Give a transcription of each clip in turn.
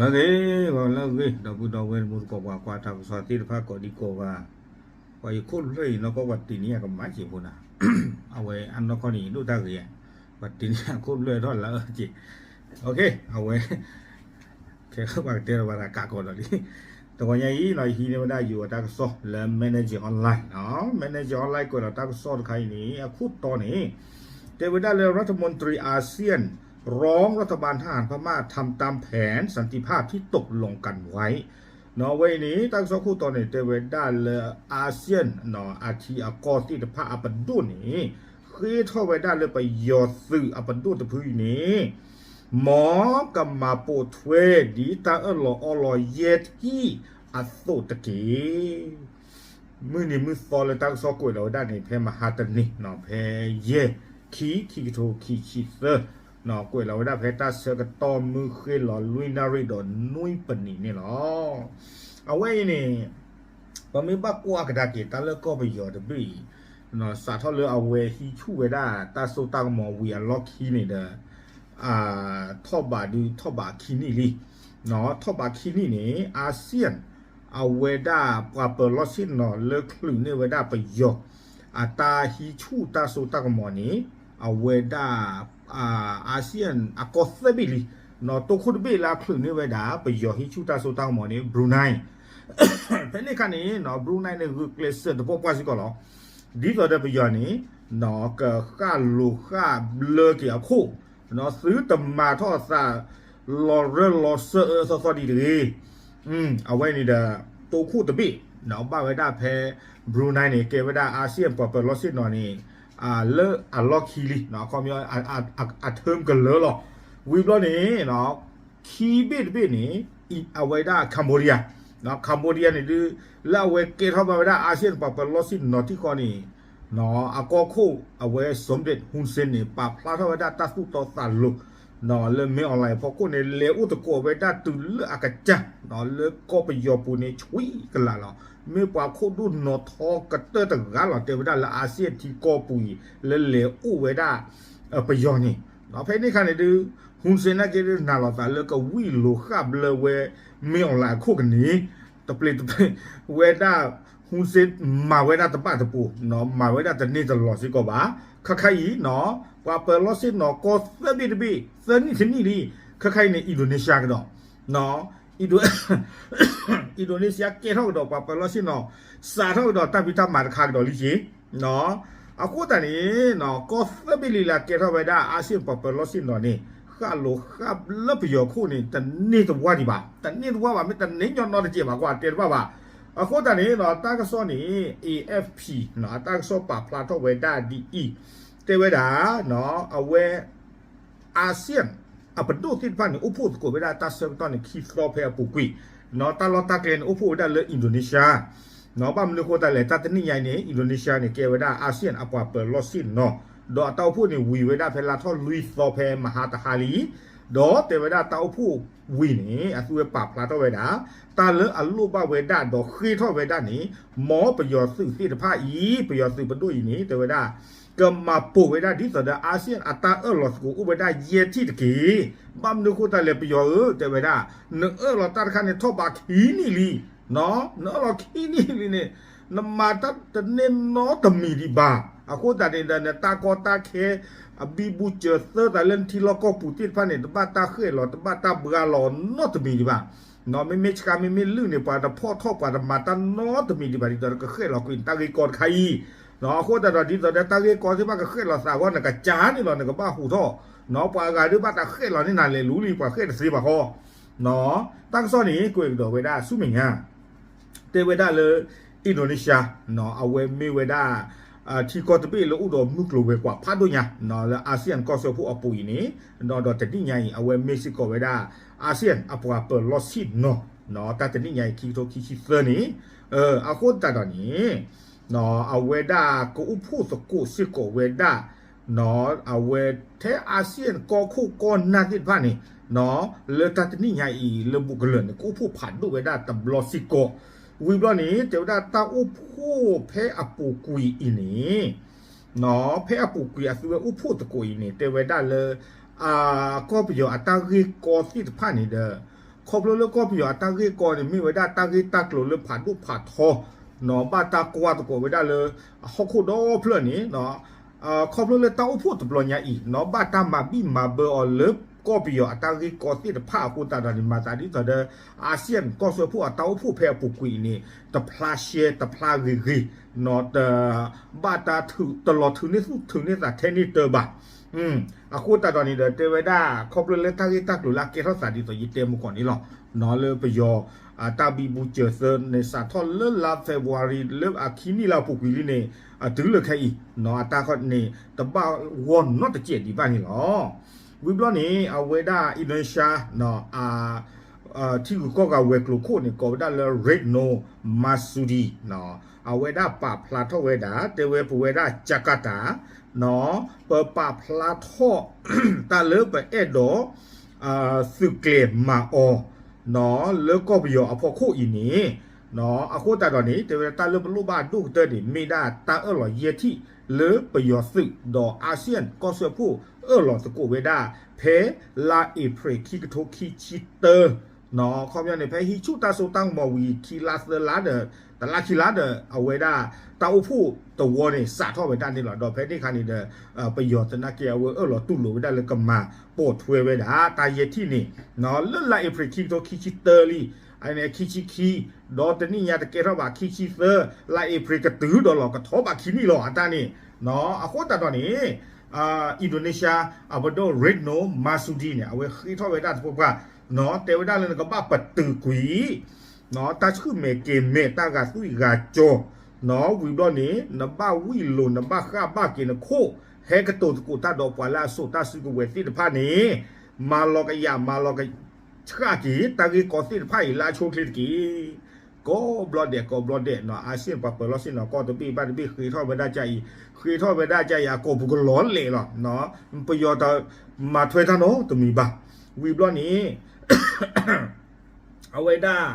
ဂ့ၤဂီၤလၢအဂ့ၤ ဒီပုၢ်ဒီဝဲၢ်တံၤသကိး ပှၤကွၢ်တၢ်ကစီၣ်သ့ၣ်တဖၣ်ကိးဒံကိးဂၤ, ပှၤယခိၣ်လွဲၢ်အံၤနီၢ်ကီၢ် ပှၤတ့ၢ်န့ၢ်ယၤကမၣ်စ့ၢ်ဖိနၤ, အဝဲအနီၢ်ကီၢ်န့ၣ်ဒိၣ်တၢ်ဂ့ၤ, ပှၤတ့ၢ်န့ၢ်ယၤခိၣ်လွဲၢ်ထီၣ်လၢအက့ၢ်, အဝဲ ခဲပှၤကတဲလီၤဘၣ်သးကးကီးဒီးလံ. တဂီၤညါအံၤနီၤ ယဟံးန့ၢ်ဝဲဒၣ်ယိၤအတၢ်ကစီၣ်လၢ Manager Online နီၤ, Manager Online ကွဲးလီၤတၢ်ကစီၣ်တခါအံၤန့ၣ် အခိၣ်တီန့ၣ် တဲဝဲဒၣ်လၢ รัฐมนตรีอาเซียน ร้องรัฐบาลทหารพม่าทำตามแผนสันติภาพที่ตกลงกันไว้ နီၤ အဝဲအံၤန့ၣ် တၢ်ကစီၣ်ခိၣ်တီန့ၣ် တဲဝဲဒၣ်လၢ อาเซียน နီၤ အထံအကီၢ်သ့ၣ်တဖၣ်အပဒိၣ်န့ၣ် ဃ့ထီၣ်ဝဲဒၣ်လၢပယီၤသုးအပဒိၣ်တဖုအံၤန့ၣ် မ်ကမၤပိာ်ထွဲဒ်တၢ်အၢၣ်လီၤအီလီၤယဲၢ်ထံၣ်အသိးတက့ၢ်. မုၢ်နံၤမုၢ်သီလၢတၢ်ကစီၣ်ကွဲးလီၤဝဲဒၣ်န့ၣ် ဖဲမဟါတနံၤနီၤ ဖဲယဲၢ် ခံ ခံကထိခံဆံသၢ ကွဲးလီၤဝဲဒၣ်ဖဲတၢ်ဆၢကတီၢ်မုၢ်ဃ့လီၤလွံၢ်နၣ်ရံၣ်ဒီးနွံပနံးန့ၣ်လီၤ. အဝဲအံၤန့ၣ် ပမ့ၢ်ဘၣ်ကွၢ်ကဒါက့ၤတၢ်လၢကီၢ်ပယီၤတဘ့ၣ်အံၤ စးထီၣ်လၢအဝဲဟံးဆူၣ်ဝဲဒၣ်တၢ်စိတၢ်ကမီၤဝံၤအလီၢ်ခံန့ၣ်ဒီး ထီၣ်ဘးဒုးထီၣ်ဘးခံနံၣ်လံ. ထီၣ်ဘးခံနံၣ်န့ၣ် อาเซียน အဝဲဒၣ်ပှၤပၢၤလီၢ်ဆ့ၣ်နီၤလၢချုးန့ၢ်ဝဲဒၣ်ပယီၤ အတၢ်ဟံးဆူၣ်တၢ်စိတၢ်ကမီၤန့ၣ် အဝဲဒၣ် อาเซียน အကီၢ်သၢဘ့ၣ်လံ. တိခိၣ်တဘ့ၣ်လၢချုးန့ၢ်ဝဲဒၣ် ပယီၤဟံးဆူၣ်တၢ်စိတၢ်ကမီၤန့ၣ် Brunei ဖဲန့ၣ်အခါန့ၣ် Brunei န့ၣ် ဂုာ်ကျဲးစၢးတပှၢ်ပှၢ်စ့ၢ်ကီးလီၤ. ဒ်သိးဒီးပယီၤန့ၣ် ကဃၣ်လိၤဃၣ်ဘျၢက့ၤအခိၣ် သုတမၤထီၣ်အသး လီၤရၢၢ်လီၤစၢအၢအၢသီသီဒံးတဂ့ၤ. အဝဲန့ၣ်ဒီး တိခိၣ်တဘ့ၣ် ဘၣ်ဝဲဒၣ်ဖဲ Brunei န့ၣ် ကဲဝဲဒၣ် อาเซียน ပှၤပၢၤလီၢ်ဆ့ၣ်နီၤန့ၣ် လၢအလီၢ်ခံလံ အခီပညီ အ term ကလၢာ်လီၤ. ဝံၤဘျီန့ၣ် ခံဘ့ၣ်တဘ့ၣ်န့ၣ် အဝဲဒၣ် Cambodia Cambodia န့ၣ်ဒုး လၢအဝဲကဲထီၣ်ဘၣ်ဝဲဒၣ် อาเซียน ပှၤပၢၤလီၢ်ဆ့ၣ်နီၤထံကီၢ်န့ၣ် အကီၢ်ခိၣ် အဝဲ Somdep Hun Sen န့ၣ် ပာ်ဖျါထီၣ်ဝဲဒၣ်တၢ်သူၣ်တီသးလိၤ လၢ မင်းအောင်လှိုင် အဖီခိၣ်န့ၣ် လဲၤအိၣ်သကိးဝဲဒၣ်တုၤလၢအကစၢ် လၢကီၢ်ပယီၤပူၤန့ၣ် ဆှံကလာ်လီၤ. မ့ၢ်ပှၤခိၣ်ဒိၣ်နီၤထီကတၢၢ်တဂၤလီၤ တဲဝဲဒၣ်လၢ อาเซียน ထံကီၢ်ပူၤအံၤ လၢလဲၤအိၣ်ဝဲဒၣ် ပယီၤန့ၣ် ဖဲန့ၣ်အခါန့ၣ်ဒုး Hun Sen နာ်က့ဒုး နာ်လိာ်သးလၢကဝံၣ်လိၤဃၣ်ဘျၢဝဲ မင်းအောင်လှိုင် အခိၣ်ကန့ၣ် တပျ့ၤတပျ့ၤဝဲဒၣ် Hun Sen မၤဝဲဒၣ်တဘၣ်တပိၤ မၤဝဲဒၣ်တန့ၢ်တလီၤစ့ၢ်ကီးဘၣ်. ခဲခါအံၤ ပှၤပၢၤလီၢ်ဆ့ၣ်နီၤကီၢ်သၢဘ့ၣ်တဘ့ၣ် သၢနံၣ်တနံၣ်လံ ခဲခါအံၤန့ၣ် Indonesia ကဒီး Indonesia ကဲထီၣ်ကဒီးပှၤပၢၤလီၢ်ဆ့ၣ်နီၤ စးထီၣ်ကဒီးတၢ်ဖံးတၢ်မၤတခါကဒီးလံက့ၤ အဃိသတးန့ၣ် ကီၢ်သၢဘ့ၣ်လံလၢကဲထီၣ်ဝဲဒၣ် อาเซียน ပှၤပၢၤလီၢ်ဆ့ၣ်နီၤန့ၣ် ဃၣ်လိၤဃၣ်ဘျၢပယီၤခိၣ်န့ၣ် တန့ၢ်တဝါဒံးဘၣ် တန့ၢ်တဝါဘၣ် မ့ၢ်တန့ၢ်ညီနီတစဲးဘၣ်ကွၢ်တဲတဘၣ်ဘၣ်. အဃိသတးန့ၣ် တၢ်ကစီၣ်န့ၣ် A F P အတၢ်ကစီၣ်ပာ်ဖျါထီၣ်ဝဲဒၣ်ဒ်အံၤ တဲဝဲဒၣ် အဝဲ อาเซียน အပဒိၣ်သ့ၣ်တဖၣ်န့ၣ် အိၣ်ဖှိၣ်သကိးဝဲဒၣ်တၢ်ဆၢကတီၢ်န့ၣ် ခံသီဖဲအပူၤကွံာ် တၢ်လီၢ်တၢ်ကျဲန့ၣ် အိၣ်ဖှိၣ်ဝဲဒၣ်လၢ Indonesia ဘၣ်မနုၤအဃိသတးလဲၣ် တၢ်တနံၣ်ညါအံၤန့ၣ် Indonesia န့ၣ် ကဲဝဲဒၣ် อาเซียน အပှၤပၢၤလီၢ်ဆ့ၣ်နီၤ ဒီးအတၢ်အိၣ်ဖှိၣ်န့ၣ် ဝံၤဝဲဒၣ်ဖဲလါထီၣ်လွံၢ်သီဖဲမဟါတဟါလံ ဒီးတဲဝဲဒၣ်တၢ်အိၣ်ဖှိၣ်ဝံၤန့ၣ် အသုဝဲပာ်ဖျါထီၣ်ဝဲဒၣ် တၢ်လၢအလိၣ်ဘၣ်ဝဲဒၣ်ဒီးဃ့ထီၣ်ဝဲဒၣ်န့ၣ် မ်ပယီၤသုးသ့ၣ်တဖၣ်အံၤ ပယီၤသုးပဒိၣ်အံၤန့ၣ် တဲဝဲဒၣ် ကမၤပိာ်ဝဲဒၣ်ဒ်သိးဒီး อาเซียน အတၢ်အၢၣ်လီၤသကိးအိၣ်ဝဲဒၣ်ယဲၢ်ထံၣ်တက့ၢ်. ဘၣ်မနုၤအဃိသတးလဲၣ် ပယီၤဧၢ တဲဝဲဒၣ် နအၢၣ်လီၤတၢ်တခါန့ၣ် ထီၣ်ဘးခံနံၣ်လံ နအၢၣ်လီၤခံနံၣ်လံန့ၣ် နမၤတၢ်တန့ၢ်နီတမံၤဒံးဘၣ်. အဃိသတးန့ၣ်ဒီး နတၢ်ကီတၢ်ခဲ အဘံဘူစၢၤသၢသးလၢနထံလီၢ်ကီၢ်ပူၤသ့ၣ်တဖၣ်န့ၣ် တဘၣ်တၢ်ဃဲၣ်လီၤ တဘၣ်တၢ်ဘှါလီၤနီတမံၤဒံးဘၣ်. မ့မ့ၢ်ဆှါမ့မ့ၢ်လုၢ်န့ၣ် ပှၤတဖီၣ်ထီၣ်ပှၤတမၤတၢ်နီတမံၤဒံးဘၣ် ဒ်သိးဒီးကဃဲၣ်လီၤကွံာ်နတၢ်ဂ့ၢ်ကီတခါအံၤ အဃိသတးဒီး ဒ်သိးဒီးတၢ်ဂ့ၢ်ကီသ့ၣ်တဖၣ်ကဃဲၣ်လီၤသးအဂီၢ် နကစၢ်န့ၣ်လီၤ နကဘၣ်ဟူးထီၣ် ပှၤအဂၤဒုးဘၣ်တၢ်ဃဲၣ်လီၤန့ၢ်နၤလဲၤလူလံ ပှၤဃဲၣ်တသ့ဘၣ်ဃီ တၢ်ကစီၣ်န့ၣ် ကွဲးကဒီးဝဲဒၣ်ဆူမဲာ်ညါ တဲဝဲဒၣ်လၢ Indonesia အဝဲမ့ၢ်ဝဲဒၣ် ထံကီၢ်တဘ့ၣ်လၢအိၣ်ဒီးမုၢ်ကျိၤဝဲၤကွာ်ဖးဒိၣ်ညါ လၢ อาเซียน ကီၢ်စၢဖှိၣ်အပူၤအံၤန့ၣ် ဒီးတနံၣ်ညါအံၤ အဝဲမ့ၢ်စ့ၢ်ကီးဝဲဒၣ် อาเซียน အပှၤပၢၤလီၢ်ဆ့ၣ်နီၤ တၢ်တနံၣ်ညါအံၤ ခံကထိခံဆံသၢန့ၣ် အဃိသတးဒီးန့ၣ် အဝဲဒၣ်ကအိၣ်ဖှိၣ်သကိးစ့ၢ်ကီးဝဲဒၣ် အဝဲထဲ อาเซียน ကီၢ်ခိၣ်ကီၢ်နၢ်သ့ၣ်တဖၣ်န့ၣ် လၢတၢ်တနံၣ်ညါအံၤ လၢဘူးကလၢာ်န့ၣ် ကအိၣ်ဖှိၣ်ဖးဒိၣ်ဝဲဒၣ်တဘျီစ့ၢ်ကီး ဝံၤဘျီန့ၣ် တဲဝဲဒၣ်တၢ်အိၣ်ဖှိၣ်ဖဲအပူၤကွံာ်အံၤန့ၣ် ဖဲအပူၤကွံာ်အသုဝဲအိၣ်ဖှိၣ်သကိးအံၤန့ၣ် တဲဝဲဒၣ်လၢ ကီၢ်ပယီၤအတၢ်ဂ့ၢ်ကီသ့ၣ်တဖၣ်န့ၣ်ဒီး ခီဖျိလၢကီၢ်ပယီၤအတၢ်ဂ့ၢ်ကီန့ၣ် မ့ၢ်ဝဲဒၣ်တၢ်ဂ့ၢ်တၢ်ကျိၤလၢဖးဒိၣ်ဖးထီ ဘၣ်တၢ်ကွၢ်သကိးဝဲဒၣ်လၢ အဟီၣ်ခိၣ်ဒီဖျၢၣ်န့ၣ် ခီဖျိလၢတၢ်အိၣ်ဖှိၣ်တဘျီညါအံၤ ဘၣ်တၢ်မၤဘံၣ်မၤဘၢအီၤလၢကီၢ်ပယီၤအတၢ်ဂ့ၢ်ကီသ့ၣ်တဖၣ်အဃိသတးဒီးန့ၣ် မၤသးဒ်သိးဒီး အၤစံယၣ်ကီၢ်စၢဖှိၣ်အတၢ်အိၣ်ဖှိၣ်ဖဲအပူၤကွံာ်အံၤန့ၣ် တဖျါရှဲ တဖျါဂ့ၤဂ့ၤ တ ဘၣ်တၢ်ထုး တလီၤထုးန့ၢ်သူၣ်ထုးန့ၢ်သးထဲန့ၣ်တၢ်ဘၣ်. အဃိသတးဒီးန့ၣ်ဒီး တဲဝဲဒၣ် ခီဖျိလၢတၢ်ဂ့ၢ်တၢ်ကျိၤလၢအကဲထီၣ်သးဒ်သိးယတဲမုၢ်ကီၢ်န့ၣ်လီၤ. လၢပယီၤ တၢ်ဘံဘူစၢၤသၢန့ၣ် စးထီၣ်လၢလါ February လၢအခံနံၣ်လၢအပူၤကွံာ်လံန့ၣ် တုၤလၢခဲအံၤ အတၢ်ခီန့ၣ် တဘၣ်ဂီၢ်နီတစဲးဒံးဘၣ်န့ၣ်လီၤ. ဝံၤဘျီန့ၣ် အဝဲဒၣ် Indonesia ထံဂုၤကီၢ်ဂၤဝဲၤကျိၤခိၣ်န့ၣ် ကိးဝဲဒၣ်လၢ Retno Marsudi အဝဲဒၣ်ပာ်ဖျါထီၣ်ဝဲဒၣ် တဲဝဲပဝဲဒၣ် Jakarta ပပာ်ဖျါထီၣ် တၢ်လၢပအဲၣ်ဒိး သုးကျဲၤမၤအီၤ လၢကီၢ်ပယီၤအဖီခိၣ်အံၤန့ၣ် အဃိသတးဒီးန့ၣ် တဲဝဲဒၣ်တၢ်လၢပလိၣ်ဘၣ်အဒိၣ်ကတၢၢ်န့ၣ် မ့ၢ်ဒၣ်တၢ်အၢၣ်လီၤယဲၢ်ထံၣ်လၢပယီၤသုးဒီး အၤစံယၣ်ကီၢ်စၢဖှိၣ်အၢၣ်လီၤသကိးဝဲဒၣ် ဖဲလါအ့ဖြ့ၣ်ခံကထိခံဆံတၢ ခီပညီန့ၣ် ဖဲဟံးဆူၣ်တၢ်စိတၢ်ကမီၤဝံၤခံလါသၢလါဒီး တလါခံလါဒီး အဝဲဒၣ်တၢ်အိၣ်ဖှိၣ်သဝီန့ၣ် စးထီၣ်ဝဲဒၣ်န့ၣ်လီၤ. ဒီးဖဲန့ၣ်အခါန့ၣ်ဒီး ပယီၤသနာ်က့ အဝဲအၢၣ်လီၤတူၢ်လိာ်ဝဲဒၣ်လၢကမၤပိာ်ထွဲဝဲဒၣ် တၢ်ယဲၢ်ထံၣ်န့ၣ် လၢလါအ့ဖြ့ၣ်ခံကထိခံဆံတၢလံ အန့ၣ်ခံဆံခံ ဒီးတနံၣ်ညါတကဲထီၣ်ဘၣ်ခံဆံသၢ လါအ့ဖြ့ၣ်ကတုၤဒီးလီၤကထီဘၣ်ခံနံၣ်လီၤ အတၢ်န့ၣ် အဃိသတးဒီးန့ၣ် Indonesia အပဒိၣ် Retno Marsudi န့ၣ် အဝဲဃ့ထီၣ်ဝဲဒၣ်သပှၢ်ပှၢ် တဲဝဲဒၣ်လၢနကဘၣ်ပတုာ်ကွံာ် တၢ်ဆူၣ်မဲာ်ကဲၤမဲာ် တၢ်ဂာ်သွံၣ်ဂာ်စီၤ ဝံၤဘျီန့ၣ် နဘၣ်ဝံၣ်လိာ် နဘၣ်ဃၣ်ဘၣ်က့ၤနခိၣ် ဟဲကတိၤသကိးတၢ်ဒီးပှၤလၢအစိာ်တၢ်စုကဝဲၤသ့ၣ်တဖၣ်န့ၣ် မၤလီၤကယာ် မၤလီၤကဆှၣ်က့ၤ တၢ်ဂ့ၢ်ကီသ့ၣ်တဖၣ်အံၤ လၢအဆိအချ့တက့ၢ်. ကိးဘျီဒဲး ကိးဘျီဒဲး အၤစံယၣ်ပှၤပၢၤလီၢ်ဆ့ၣ်နီၤကီၢ်တဘ့ၣ်ဘၣ်တဘ့ၣ် ဃ့ထီၣ်ဝဲဒၣ်ကါအံၤ ဃ့ထီၣ်ဝဲဒၣ်ကါအံၤ အကိာ်ပူၤကလီၤလဲာ်လီၤ. ပယီၤတမၤထွဲတၢ်နီတမံၤဘၣ်. ဝံၤဘျီန့ၣ် အဝဲဒၣ်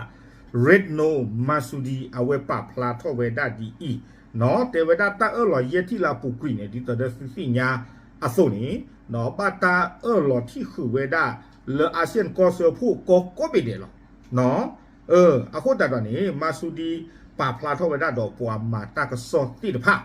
Retno Marsudi အဝဲပာ်ဖျါထီၣ်ဝဲဒၣ်ဒ်အံၤ တဲဝဲဒၣ်တၢ်အၢၣ်လီၤယဲၢ်ထံၣ်လၢအပူၤကွံာ်န့ၣ် ဒ်သိးဒီးသုသ့ၣ်ညါအသိးန့ၣ် ဘၣ်တၢ်အၢၣ်လီၤထံၣ်ဃုာ်ဝဲဒၣ် လၢအၤစံယၣ်ကီၢ်စၢဖှိၣ်ကီကီဘ့ၣ်ဒဲးလီၤ. အဃိသတးဒီးန့ၣ် Marsudi ပာ်ဖျါထီၣ်ဝဲဒၣ်ဒီးပှၤမၤတၢ်ကစီၣ်သ့ၣ်တဖၣ်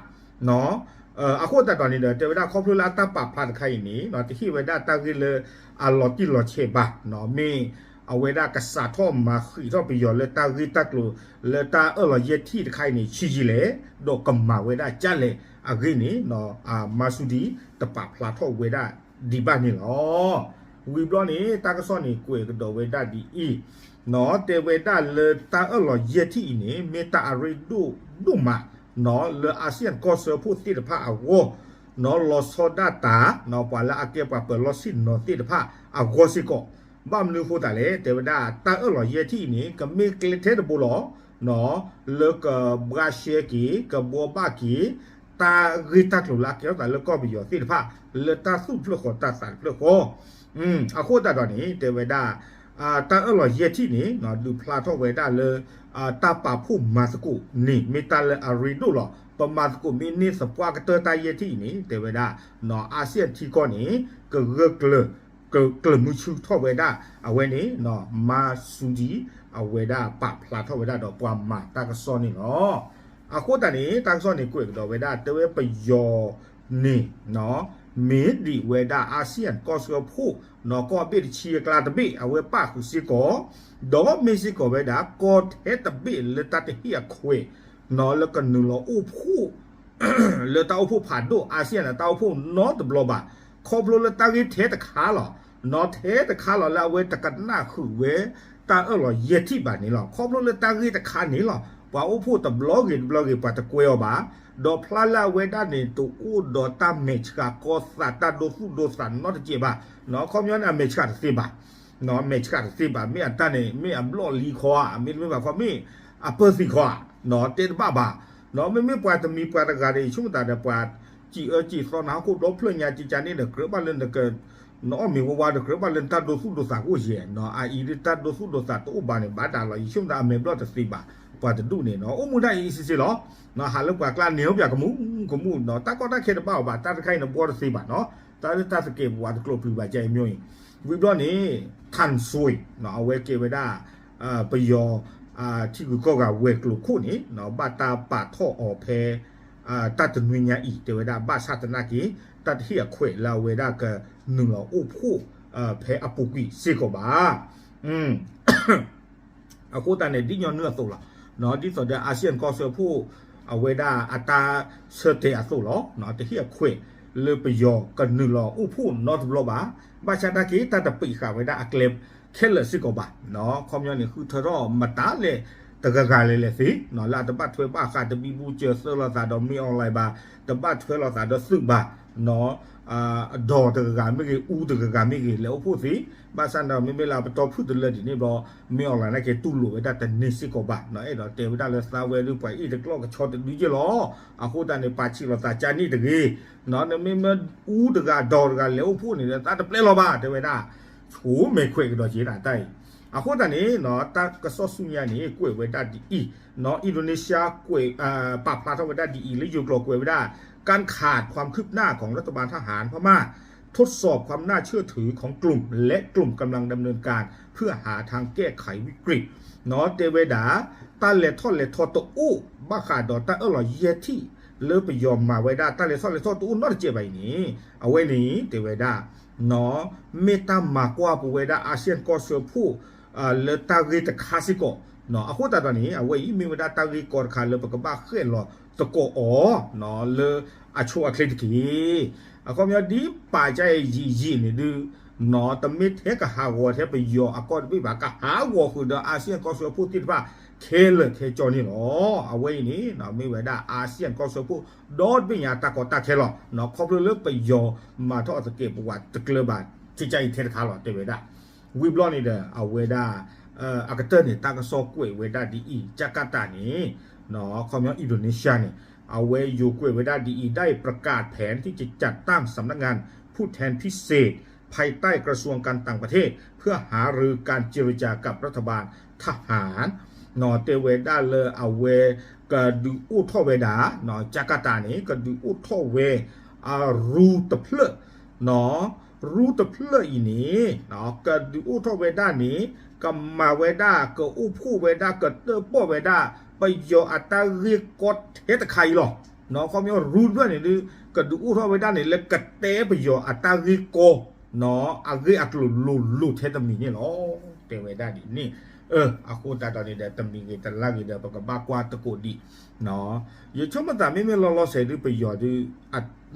အဃိသတးဒီးန့ၣ်ဒီး တဲဝဲဒၣ်ခီဖျိလၢအတၢ်ပာ်ဖျါတခါအံၤန့ၣ် တဟ့ၣ်ဝဲဒၣ်တၢ်ဂ့ၢ်လၢအလီၤတံၢ်လီၤဆဲးဘၣ် မ့ၢ်အဝဲဒၣ်ကစးထီၣ်မၤဃံးထီၣ်ပယီၤလၢတၢ်ဂ့ၢ်တၢ်ကျိၤ လၢတၢ်အၢၣ်လီၤယဲၢ်ထံၣ်တခါအံၤန့ၣ် ဆံးယံာ်လဲၣ် ဒီးကမၤဝဲဒၣ်ကၢ်လဲၣ်အဂ့ၢ်န့ၣ် Marsudi တပာ်ဖျါထီၣ်ဝဲဒၣ်ဒံးဘၣ်န့ၣ်လီၤ. ဝံၤဘျီန့ၣ် တၢ်ကစီၣ်န့ၣ်ကွဲးကဒီးဝဲဒၣ်ဒ်အံၤ တဲဝဲဒၣ်လၢတၢ်အၢၣ်လီၤယဲၢ်ထံၣ်အံၤန့ၣ် မ့ၢ်တၢ်အရ့ဒိၣ်ဒိၣ်မး လၢအၤစံယၣ်ကီၢ်စၢဖှိၣ်သ့ၣ်တဖၣ်အဂီၢ် လီၤဆီဒၣ်တၢ် ပှၤလၢအကဲပှၤပၢၤလီၢ်ဆ့ၣ်နီၤသ့ၣ်တဖၣ်အဂီၢ်စ့ၢ်ကီး ဘၣ်မနုၤအဃိသတးလဲၣ် တဲဝဲဒၣ်တၢ်အၢၣ်လီၤယဲၢ်ထံၣ်အံၤန့ၣ် ကမ့ၢ်ကျဲထဲတဘိလီၤ လၢကဘှါရှဲက့ၤ ကဘှီဘၣ်က့ၤ တၢ်ဂ့ၢ်တၢ်ကျိၤလၢအကဲထီၣ်သးလၢကီၢ်ပယီၤသ့ၣ်တဖၣ် လၢတၢ်သူၣ်တဖျၢၣ်ဃီတၢ်သးတဖျၢၣ်ဃီ အဃိသတးဒီးန့ၣ် တဲဝဲဒၣ် တၢ်အၢၣ်လီၤယဲၢ်ထံၣ်န့ၣ် ဒုးဖျါထီၣ်ဝဲဒၣ်လၢ တၢ်ပာ်ဖှိၣ်မၤသကိးန့ၣ် မ့ၢ်တၢ်လၢအရ့ဒိၣ်လီၤ. ပမၤသကိးမ့ၢ်န့ၢ်သပှၢ်ကတၢၢ်တၢ်ယဲၢ်ထံၣ်အံၤန့ၣ် တဲဝဲဒၣ် အၤစံယၣ်ထံကီၢ်န့ၣ် ကဂၢၢ်ကျၢၤ ကကျၢၤမုဆူထီၣ်ဝဲဒၣ် အဝဲန့ၣ် Marsudi အဝဲဒၣ်ပာ်ဖျါထီၣ်ဝဲဒၣ်ဒီးပှၤမၤတၢ်ကစီၣ်န့ၣ်လီၤ. အဃိသတးန့ၣ် တၢ်ကစီၣ်န့ၣ်ကွဲးကဒီးဝဲဒၣ် တဲဝဲပယီၤန့ၣ် မ့ၢ်ဒံးဝဲဒၣ်အၤစံယၣ်ကီၢ်စၢဖှိၣ် ကီၢ်ဘ့ၣ်တဆံအကျါတဘ့ၣ် အဝဲပာ်ဃုာ်စ့ၢ်ကီး ဒီးမ့ၢ်စ့ၢ်ကီးဝဲဒၣ် ကီၢ်ထဲတဘ့ၣ်လၢတၢ်တဟ့ၣ်အခွဲး လၢကနုာ်လီၤအိၣ်ဖှိၣ် လၢတၢ်အိၣ်ဖှိၣ်ဖးဒိၣ် အၤစံယၣ်န့ၣ်တၢ်အိၣ်ဖှိၣ်နီတဘျီဘၣ်. ခီဖျိလၢတၢ်ဂ့ၢ်ထဲတခါလီၤ. နီၢ်ထဲတခါလီၤလၢအဝဲတကနၣ်ဃုာ်ဝဲ တၢ်အၢၣ်လီၤယဲၢ်ထံၣ်ဘၣ်န့ၣ်လီၤ. ခီဖျိလၢတၢ်ဂ့ၢ်တခါန့ၣ်လီၤ. ပှၤအိၣ်ဖှိၣ်တဘျီဂ့ၤတဘျီဂ့ၤ ပှၤတကွဲအီၤဘၣ်. ဒီးဖျါလၢအဝဲဒၣ်န့ၣ် တအိၣ်ဒီးတၢ်မဲာ်ဆှးကီသး တၢ်ဒိသူၣ်ဒိသးနီတစဲးဘၣ်. ခီပညီန့ၣ် အမဲာ်ဆှးတသ့ဘၣ် မဲာ်ဆှးတသ့ဘၣ် မ့ၢ်အတၢ်န့ၣ် မ့ၢ်အဘျီၣ်လံခီဧါ မ့တမ့ၢ်ဘၣ်ခီ မ့ၢ်အပၢၢ်သံခီဧါ တဲတဘၣ်ဘၣ်. မ့မ့ၢ်ပှၤတမံၤပှၤတဂၤဒီး ယဆိကမိၣ်သးဒီး ပှၤစံးအၢစံးသီနၤဟီၣ်ခိၣ်ဒီဖျၢၣ်ညါ ကကန့ၣ်ဒီး ကြၢးဘၣ်လၢနက နအီၣ်မ့ၤဝါဝါဒီး ကြၢးဘၣ်လၢနတၢ်ဒိသူၣ်ဒိသးကအိၣ်ယဲၢ် အအံၤဒ်တၢ်ဒိသူၣ်ဒိသးတအိၣ်ဘၣ်န့ၣ် ဘၣ်ဒၣ်လီၤ. ယဆိကမိၣ်သးအမဲာ်ဘျီၣ်တသ့ဘၣ် ပှၤတဒူၣ်န့ၣ် အိၣ်မူဒၣ်အံၤအံၤစ့ၢ်စ့ၢ်လီၤ. ဟးလၢပှၤကျါန့ၣ် အိၣ်ပၠးကမူၣ်ကမူၣ် တၢ်ကီတၢ်ခဲတဘၣ်အီၤဘၣ် တၢ်တခါအံၤနဘှီတသ့ဘၣ်နီၤ တၢ်လၢတၢ်သကဲးပဝးတကျိၤပျုၤဘၣ်ကအံၤမ့ၢ်အံၤ, ဝံၤဘျီန့ၣ် ထၢၣ်စွ့ အဝဲကဲဝဲဒၣ် ပယီၤ ထံဂုၤကီၢ်ဂၤဝဲၤကျိၤခိၣ်န့ၣ် ဘၣ်တၢ်ပာ်ထီၣ်အီၤဖဲ တၢ်တနွံညါအံၤ တဲဝဲဒၣ် ဘၣ်ဆၣ်သနာ်က့ တၢ်တဟ့ၣ်အခွဲးလၢအဝဲဒၣ်ကနုာ်လီၤအိၣ်ဖှိၣ် ဖဲအပူၤကွံာ်စ့ၢ်ကီးဘၣ်. အဃိသတးန့ၣ် ဒ်ညီနုၢ်အသိးလီၤ. ဒ်သိးဒီး ASEAN ကီၢ်စၢဖှိၣ် အဝဲဒၣ်အတၢ်ဆၢတဲာ်အသိးလီၤ. တဟ့ၣ်အခွဲးလၢပယီၤကနုာ်လီၤအိၣ်ဖှိၣ်နီတဘျီဘၣ်. ဘၣ်ဆၣ်သနာ်က့ တၢ်တပံးဃာ်ဝဲဒၣ်အကျဲခဲလၢာ်စ့ၢ်ကီးဘၣ်. ခီပညီန့ၣ် ဃုထၢထီၣ်မတၤလဲၣ်တဂၤဂၤလဲၣ်လဲၣ်သ့ လၢအတဘၣ်ထွဲဘၣ်ဃးတဘံဘူစၢၤသၢလိာ်သးဒီး မင်းအောင်လှိုင် ဘၣ်, တဘၣ်ထွဲလိာ်သးဒီးသုးဘၣ် ဒီးတဂၤဂၤမ့ၢ်ဂ့ၤ အူတဂၤဂၤမ့ၢ်ဂ့ၤ လဲၤအိၣ်ဖှိၣ်သ့. ဘၣ်ဆၣ်န့ၣ်ဒီး မ့မ့ၢ်လၢပတီၢ်ဖုၣ်တလၢဒ်န့ၣ်ဘျီ မင်းအောင်လှိုင် သနာ်က့တူၢ်လိာ်ဝဲဒၣ်တန့ၢ်စ့ၢ်ကီးဘၣ်. အဲၣ်ဒိးတဲဝဲဒၣ်လၢသးဝဲဒုးပှၤအ့ၣ်တကျီၢ်ကဆီတဒုယ့ၢ်လီၤ. အဃိသတးန့ၣ် ပာ်ဆံးလိာ်သးကန့ၣ်တဂ့ၤ. နမ့မ့ၢ်အူတဂၤဒီးတဂၤလဲၤအိၣ်ဖှိၣ်န့ၣ်ဒီး သးတပျဲလီၤဘၣ် တဲဝဲဒၣ် ဆိမဲာ်ခွဲးကဒီးက့ၤနၤတၢ်အံၤ. အဃိသတးန့ၣ် တၢ်ကစီၣ်ဆူညါန့ၣ် ကွဲးဝဲဒၣ်ဒ်အံၤ, Indonesia ကွဲး ပာ်ဖျါထီၣ်ဝဲဒၣ်ဒ်အံၤ လၢယိၤကျိာ်ကွဲးဝဲဒၣ် การขาดความคืบหน้าของรัฐบาลทหารพม่า ทดสอบความน่าเชื่อถือของกลุ่มและกลุ่มกำลังดำเนินการ เพื่อหาทางแก้ไขวิกฤต တဲဝဲဒၣ် တၢ်လဲၤထီၣ်လဲၤထီတအိၣ် ဘၣ်ဃးဒီးတၢ်အၢၣ်လီၤယဲၢ်ထံၣ် လၢပယီၤမၤဝဲဒၣ် တၢ်လဲၤထီၣ်လဲၤထီတအိၣ်နီတစဲးဘၣ်အံၤန့ၣ် အဝဲန့ၣ်တဲဝဲဒၣ် မ့ၢ်တၢ်မၤကွၢ်ပဝဲဒၣ် ASEAN ကီၢ်စၢဖှိၣ် လၢတၢ်ဂ့ၢ်တခါစ့ၢ်ကီး. အဃိသတးဒီးန့ၣ် အဝဲအံၤမ့ၢ်ဝဲဒၣ်တၢ်ဂ့ၢ်ကီတခါလၢပကဘၣ်ဃဲၣ်လီၤသကိးအီၤ လၢအဆိအချ့တက့ၢ်. အခီပညီဒ်ပာ်ကါအံၤယံာ်ယံာ်န့ၣ်ဒုး တမ့ၢ်ထဲကဟးဂီၤထဲပယီၤအကီၢ်တဘ့ၣ်ဘၣ်, ကဟးဂီၤဃုာ်ဒီး ASEAN ကီၢ်စၢဖှိၣ်သ့ၣ်တဖၣ် ခဲလၢာ်ခဲဆ့န့ၣ်လီၤ. အဝဲအံၤန့ၣ် မ့ၢ်ဝဲဒၣ် ASEAN ကီၢ်စၢဖှိၣ် ဒီတဘ့ၣ်ညါတၢ်ကီတၢ်ခဲလီၤ. ခီဖျိလၢပယီၤမၤထီၣ်အသကဲးပဝးတကျၢၤဘၣ် ကကါအံၤထဲတခါလီၤ တဲဝဲဒၣ်. ဝံၤဘျီန့ၣ်ဒီး အဝဲဒၣ် အကတၢၢ်န့ၣ် တၢ်ကစီၣ်ကွဲးဝဲဒၣ်ဒ်အံၤ Jakarta န့ၣ် ခီပညီ Indonesia န့ၣ် အဝဲယိၤကွဲးဝဲဒၣ်ဒ်အံၤ ได้ประกาศแผนที่จะจัดตั้งสำนักงานผู้แทนพิเศษภายใต้กระทรวงการต่างประเทศ เพื่อหารือการเจรจากับบรัฐบาลทหาร တဲဝဲဒၣ်လၢအဝဲ ကဒုးအိၣ်ထီၣ်ဝဲဒၣ် Jakarta န့ၣ် ကဒုးအိၣ်ထီၣ်ဝဲ အရူတဖျၢၣ် ရူတဖျၢၣ်အံၤန့ၣ် ကဒုးအိၣ်ထီၣ်ဝဲဒၣ်န့ၣ် ကမၤဝဲဒၣ် ကအိၣ်ဖှိၣ်ဝဲဒၣ် ကတၢၣ်ပီၣ်ဝဲဒၣ် ပယီၤအတၢ်ဂ့ၢ်ကီထဲတခါအံၤလီၤ. ခီပညီရူတဖျၢၣ်န့ၣ်ဒုး ကဒုးအိၣ်ထီၣ်ဝဲဒၣ်န့ၣ် လၢကတဲပယီၤအတၢ်ဂ့ၢ်ကီ အဂ့ၢ်အကျိၤလိၤလိၤထဲတမံၤန့ၣ်လီၤ. တဲဝဲဒၣ်ဒ်န့ၣ် အဃိသတးဒီးန့ၣ်ဒီး တမံၤဂ့ၤတလါဂ့ၤဒီး ပကဘၣ်ကွၢ်သကိးဒံး ယဆိကမိၣ်သးမ့မ့ၢ်လီၤလီၤဆဲးဒုး ပယီၤဒုး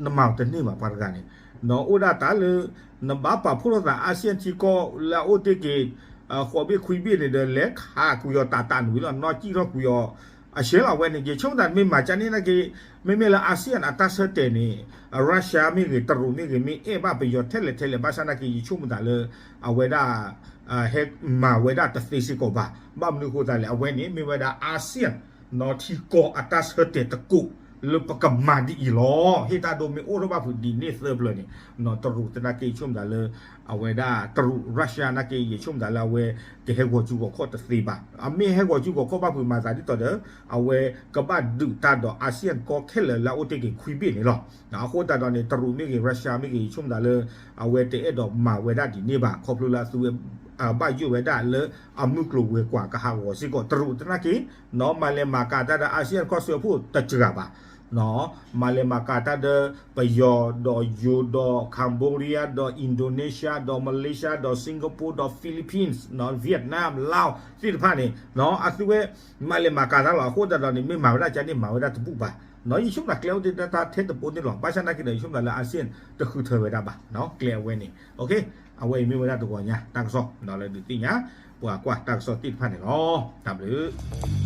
နမၤအီၤတန့ၢ်ဘၣ်ပှၤတဂၤန့ၣ် အိၣ်ဒၣ်တၢ်လၢ နဘၣ်ပာ်ဖှိၣ်ထီၣ်သး ASEAN ထံကီၢ်လၢအအိၣ်တ့ၢ်က့ၤ ဃိးဘ့ၣ်ခွံဘ့ၣ်န့ၣ်ဒီး လဲၤခးကွံာ်အီၤတၢ်တၢ်နွံလီၤ နီၢ်ကံၣ်ထီၣ်ကွံာ်အီၤ အဆဲးလီၤဝဲန့ၣ် ယဆိကမိၣ်သးမ့ၢ်မၤကန့ၣ်နာ်က့ မ့မ့ၢ်လၢ ASEAN အတၢ်ဆၢတဲာ်န့ၣ် Russia မ့ၢ်ဂ့ၤ တရူးမ့ၢ်ဂ့ၤ မ့ၢ်အဲၣ်ဘၣ်ပယီၤထဲလဲၣ်ထဲလဲၣ် ဘၣ်ဆၣ်နာ်က့ ယဆိကမိၣ်သးလၢ အဝဲဒၣ် ဟဲမၤဝဲဒၣ်တသ့စ့ၢ်ကီးဘၣ်. ဘၣ်မနုၤအဃိသတးလဲၣ် အဝဲန့ၣ် မ့ၢ်ဝဲဒၣ် ASEAN ထံကီၢ်အတၢ်ဆၢတဲာ်တကိး လၢပကမၤဒ်အံၤလီၤ. ဟ့ၣ်တၢ်ဒိမ့ၢ်အိၣ်ထီၣ်ဘၣ်ဖုးဒ်န့ၣ်သၢပျၢၤန့ၣ် တရူးသနာ်က့ ယဆိကမိၣ်သးလၢ အဝဲဒၣ်တရူး Russia နာ်က့ ယဆိကမိၣ်သးလၢအဝဲ ကဟဲဂီၤစုဂီၤခီၣ်တသ့ဘၣ်. အမ့ၢ်ဟဲဂီၤစုဂီၤခီၣ်ဘၣ်ဖုးမၤသးဒ်သိးဒီး အဝဲကဘၣ်ဒုးတၢ်ဒီး ASEAN ကီၢ်ခဲလၢာ်လၢအအိၣ်တ့ၢ်က့ၤခွံဘ့ၣ်န့ၣ်လီၤ. အဃိသတးဒီးန့ၣ် တရူးမ့ၢ်ဂ့ၤ Russia မ့ၢ်ဂ့ၤ ယဆိကမိၣ်သးလၢ အဝဲတအဲၣ်ဒိးမၤဝဲဒၣ်ဒ်န့ၣ်ဘၣ် ခီဖျိလၢအသုဝဲ ဘၣ်ယိၣ်ဝဲဒၣ်လၢအမုၢ်ကျိၤဝဲၤကွာ်ကဟးဂီၤစ့ၢ်ကီး တရူးသနာ်က့ မၤလဲၤမၤကၤတၢ်ဒီး ASEAN ကီၢ်စၢဖှိၣ်တစှၤဘၣ် မၤလဲၤမၤကၤတၢ်ဒီး ပယီၤဒီးယိၤဒီး Cambodia ဒီး Indonesia ဒီး Malaysia ဒီး Singapore ဒီး Philippines ဒီး Vietnam Laos သ့ၣ်တဖၣ်န့ၣ် အသုဝဲ မၤလဲၤမၤကၤတၢ်လီၤ. အဃိသတးဒီးန့ၣ် မ့ၢ်မၤဝဲဒၣ်ကန့ၣ် မၤဝဲဒၣ်တဘူၣ်ဘၣ်. ယဆိကမိၣ်ကျဲအိၣ်တ့ၢ်တၢ်ထဲတပိၤန့ၣ်လီၤ. ဘၣ်ဆၣ်နာ်က့ဒီး ယဆိကမိၣ်လၢ ASEAN တဃုထၢဝဲဒၣ်ဘၣ် ကျဲအဝဲန့ၣ် အဝဲအံၤမ့ၢ်ဝဲဒၣ်တဂီၤညါတၢ်ကစီၣ်လၢဒုးသ့ၣ်ညါ ပှၤကွၢ်တၢ်ကစီၣ်သ့ၣ်တဖၣ်န့ၣ်လီၤ. တၢ်ဘျုး